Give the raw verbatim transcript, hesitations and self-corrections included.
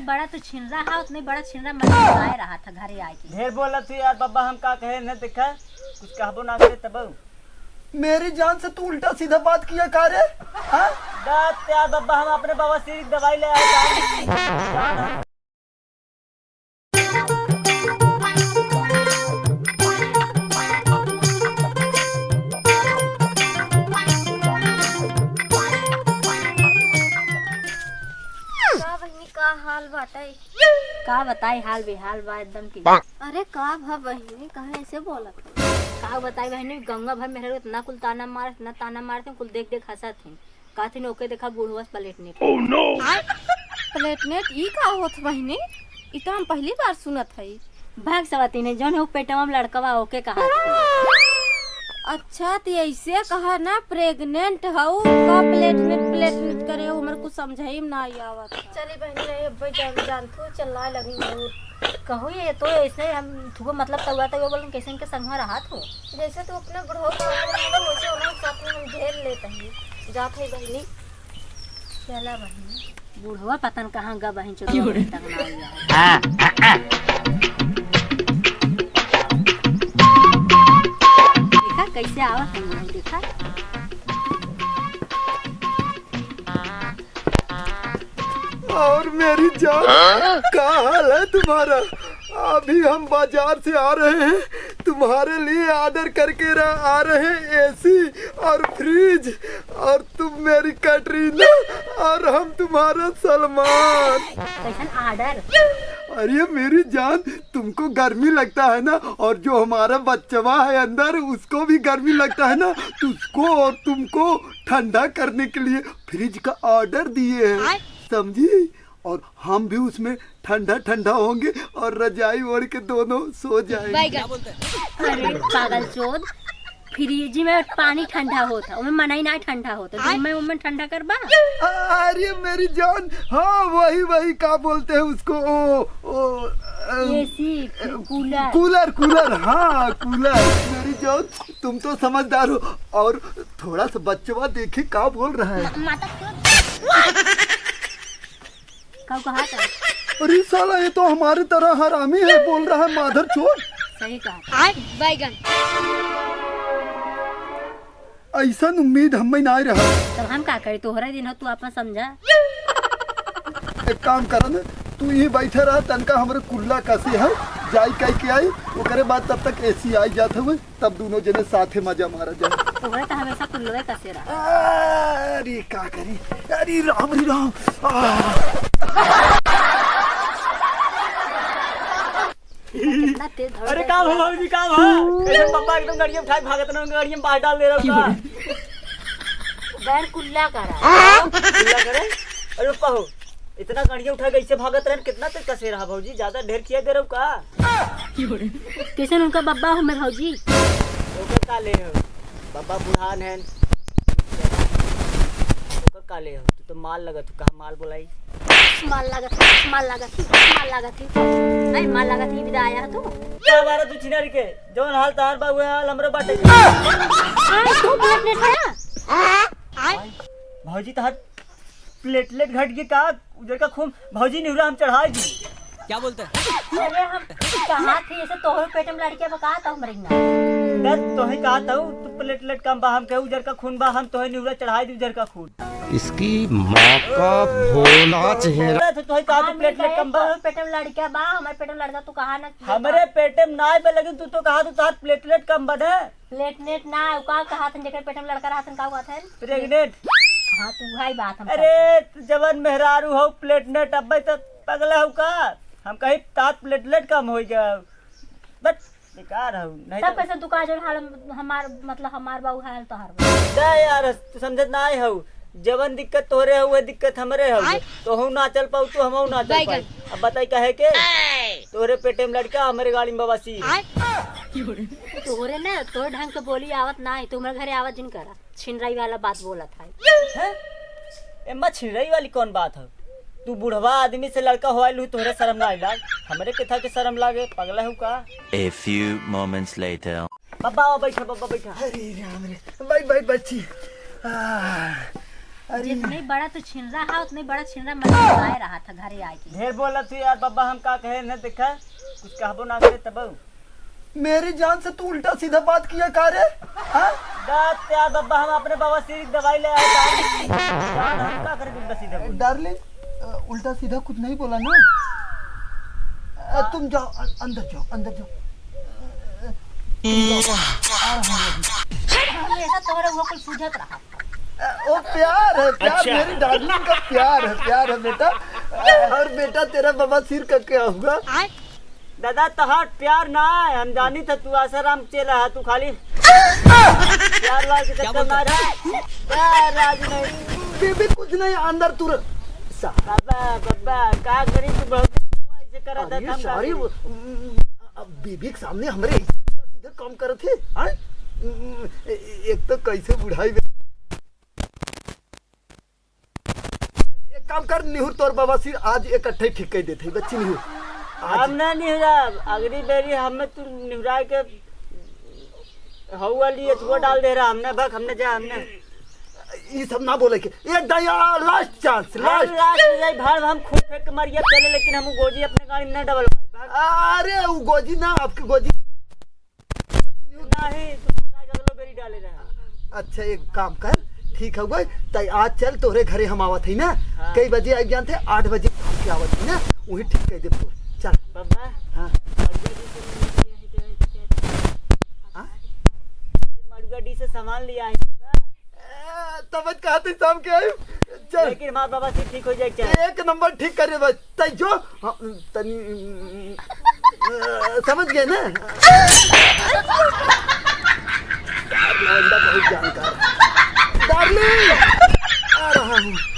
बड़ा तू छिनरा हा, उतने बड़ा छिनरा मन में आए रहा था घरे आए के। ढेर बोलत तू यार बब्बा, हम का कहे न देखा, कुछ कहबो ना करे तब। मेरी जान से तू उल्टा सीधा बात किया का रे? हाँ? बात यार बब्बा, हम अपने बवासीर की दवाई ले आए थे। का बहिनी, का हाल बाटे? का बताई, हाल बेहाल बा एकदम की। अरे का भा बहिनी, काहे ऐसे बोलत हो? का बताई बहिनी, गंगा भर मेहरारू इतना कुल ताना मार, इतना ताना मारत हैं, कुल देख देख हंसत हैं। कहत हैं, "ओके देखा, बूढ़वा से प्लेटनेट।" Oh no! प्लेटनेट ई का होत बहिनी? ई तो हम पहली बार सुनत हई। भाग सवाती ने, जौन हो पेटवा में लड़कवा, ओके कहा। अच्छा, त ऐसे कहा ना, प्रेग्नेंट हऊ का, प्लेटनेट प्लेटनेट करे, हमर कुछ समझाई में ना आवत। चली बहिनी, नहीं, अब्बे जान, जान तू चिल्लाए लगी बहुत। कहू ये तो ऐसे हम थुको मतलब तउआ तउआ बोलन, कैसे इनके संगवा रहत हो? जैसे तू अपने बुढ़ऊ के साथ में रहत हो, वैसे उन्होंने साथ में हम झेल लेते हैं। जात है बहिनी। चला बहिनी। बुढ़वा पता न कहाँ गा बहिन चोद तक ना आइया। देखा कैसे आवत है बुढ़ऊ, देखा। और मेरी जान, हाँ? क्या हाल है तुम्हारा? अभी हम बाजार से आ रहे हैं, तुम्हारे लिए ऑर्डर करके रा-, आ रहे हैं एसी और फ्रिज, और तुम मेरी कैटरीना और हम तुम्हारा सलमान। कैसन ऑर्डर? अरे मेरी जान, तुमको गर्मी लगता है ना, और जो हमारा बच्चवा है अंदर, उसको भी गर्मी लगता है ना, तो उसको और तुमको ठंडा करने के लिए फ्रिज का ऑर्डर दिए हैं, आय। समझी? और हम भी उसमें ठंडा ठंडा होंगे और रजाई ओढ़ के दोनों सो जाएंगे। बैगन। अरे पागल चोद, फ्रिज में पानी ठंडा होता, ओमे मनई ना ठंडा होता, तो आय। मैं ओमे ठंडा करबा? अरे मेरी जान, हाँ वही वही, क्या बोलते हैं उसको, ओ, ओ, अम, एसी, कूलर। कूलर, कूलर, हाँ कूलर। मेरी जान, तुम तो समझदार हो। और थोड़ा सा बच्चवा देखे क्या बोल रहा है। माता का कहा था? अरे साला, ये तो हमारे तरह हरामी है, बोल रहा है माधर चोद। सही कहा। आय, बैगन। ऐसन उम्मीद हमें ना रहा। तब हम का करी, तोहरा दिन हो, तू आपन समझा। एक काम कर न, तू ये बैठे रह, तनका हमरे कुल्ला कसे है, जाई कह के आई, ओकरे बाद तब तक एसी आई जात हुए। तब दोनों जने साथे मजा मारा जाए। तोहरे तो हमेशा कुल्लवे कसे रहा। अरे का करी, अरे राम रे राम। आ। कितना तेज धड़ अरे का भा भौजी, का भा? कैसे पापा एकदम गाड़िया उठाए भागत रहे, गाड़िया में बाहर डाल दे रहा का? बैर कुल्ला करा। कुल्ला करे? अरे पप्पा हो, इतना गाड़िया उठा के ऐसे भागत रहे, कितना तेज कसे रहा भौजी, ज्यादा ढेर किया दे रहा का? कैसे उनका बब्बा हूँ मैं भौजी? ओकर का ले हो? बब्बा बुढ़ान हैं। ओकर का ले हो? तू तो माल लगत हो, कहाँ माल बोलाई? माल लागत ही, माल लागत ही, माल लागत ही। नहीं, माल लागत ही, विदा आया तू। का बारा तू छिनारी के? जौन हाल तार बा, उहे हाल हमरो बाटे। हाँ, तू प्लेटलेट है? भौजी, तहार प्लेटलेट घट गई का? उजर का खून, भौजी, निहुरा हम चढ़ाई दी। क्या बोलता है? अरे, हम कहा थी, ऐसे तोहरे पेट में लड़किया बा, कहा था हमरे ना? दस तोहे कहा था, तू प्लेटलेट कम बा, हम कहे उजर का खून बा, हम तोहे निहुरा चढ़ाई दी उजर का खून। इसकी माँ का भोला चेहरा। अरे, तो तोहे कहा, तू हम प्लेटलेट कहे कम बा। तोहरे पेट में लड़का बा, हमारे पेट में लड़का तू कहा ना। हमरे पेट में नाय बा, लेकिन तू तो कहा, तू तोहार प्लेटलेट कम बा ना। प्लेटलेट ना, उ का कहा थन, जेकर पेट में लड़का रहा थन, का हुआ थन? प्रेग्नेंट। हाँ, तू भाई बात हम अरे, तू जवन मेहरारू हो, प्लेटलेट, अब्बे तो पगला हो का? हम कहीं तात प्लेटलेट कम हो गया। बस। बेकार हऊ, नहीं तब तो कैसे तू का जौन हाल हम-, हमार, मतलब, हमार बा, उ हाल तोहार बा। जा यार, तू समझत ना आए हऊ। जवन दिक्कत तोहरे हऊ, वह दिक्कत हमरे हऊ। आय। तोहू ना चल पाऊ, तू हमहू ना चल बैगन। पाई। अब बताई काहे के? आय। तोहरे पेटे में लड़का, हमरे गाड़ी में बवासीर। आय। तोहरे ना, तोहरे ढंग के बोली आवत ना है, तू हमरे घरे आवत जिन करा। छिनराई वाला बात बोलत है। हैं? एम्मा छिनराई वाली कौन बात है? तू बुढ़वा आदमी से लड़का होआइल हू, तोहरे शर्म ना लाग? हमरे केथा के शर्म लागे, पगला हू का? A few moments later. बब्बा, आओ, बैठा, बब्बा, बैठा। अरे राम रे, बैठ, बैठ, बच्ची। आ, अरे। जितने बड़ा तू छिनरा हा, उतने बड़ा छिनरा मैं आए रहा था घरे आए के। ढेर बोलत ही यार बब्बा, हम का कहे न देखा, कुछ कहबो ना करे तब। मेरी जान से तू उल्टा सीधा बात किया का रे? हाँ? बात यार बब्बा, हम अपने बवासीर की दवाई ले आए थे। जान हम का करे उल्टा सीधा बोल? डार्लिंग, अ, उल्टा सीधा कुछ नहीं बोला ना? अ, तुम जाओ, अ-, अंदर जाओ, अंदर जाओ। अ, तुम जाओ। आ रहा हूँ अभी। हमेशा तोहरे वो कुल सूझत रहा। ओ प्यार है, प्यार, अच्छा। मेरी डार्लिंग का प्यार है, प्यार है बेटा। और बेटा, तेरा बवासीर का क्या हुआ? दादा, तोहार प्यार ना है, हम जानी था तू आसाराम चेला है, तू खाली प्यार वार के चक्कर में रहा। प्यार राज नहीं। बेबी, कुछ नहीं, अंदर तू रह। सा- बाबा, बाबा, का करी तू, बहुत ऐसे करा था, अरे, हम का सॉरी, करी? वो, अब बीबी के सामने हमरे सीधा काम करत है, हाँ? एक तो कैसे बुढ़ाई बे-, एक काम कर निहुर, तोर बवासीर आज इकट्ठे ठीक कर देते हैं, बच्ची निहुर। आज हम ना निहुराब, अगली बेरी हमें तू निहुराए के हऊ वाली एथुआ डाल दे रहा, हमने बक, हमने जा, हमने। ई सब ना बोले के, एक दाई, आ, लास्ट चांस, हम लास्ट। लास्ट में जाई, भाड़ हम खून फेंक के मर गया पहले, लेकिन हम गोजी अपने गाड़ी में ना डबल मारी, भाग। अरे, वो गोजी ना, आपके गोजी। नहीं, तू फंसा के अगलो बेरी डाले रहा। अच्छा, एक काम कर, ठीक है गई, तई आज चल, तोहरे घरे हम आवत है ना। हाँ। कई बजे आई जानते? आठ बजे हम के आवत है ना, वही ठीक कर दे तू। चल। बाबा। हाँ। मड़ुआ डी से सामान लिया है, क्या, क्या, क्या? हाँ? मड़ुआ डी से सामान लिया है, बाबा। ए, तब कहते शाम के आयु। चल। लेकिन हमार बवासीर ठीक हो जाए, चल। एक नंबर ठीक करे बस। तई जो, हाँ, तनी, अ, समझ गए ना? लौंडा बहुत जानकार है। डार्लिंग, आ रहा हूँ।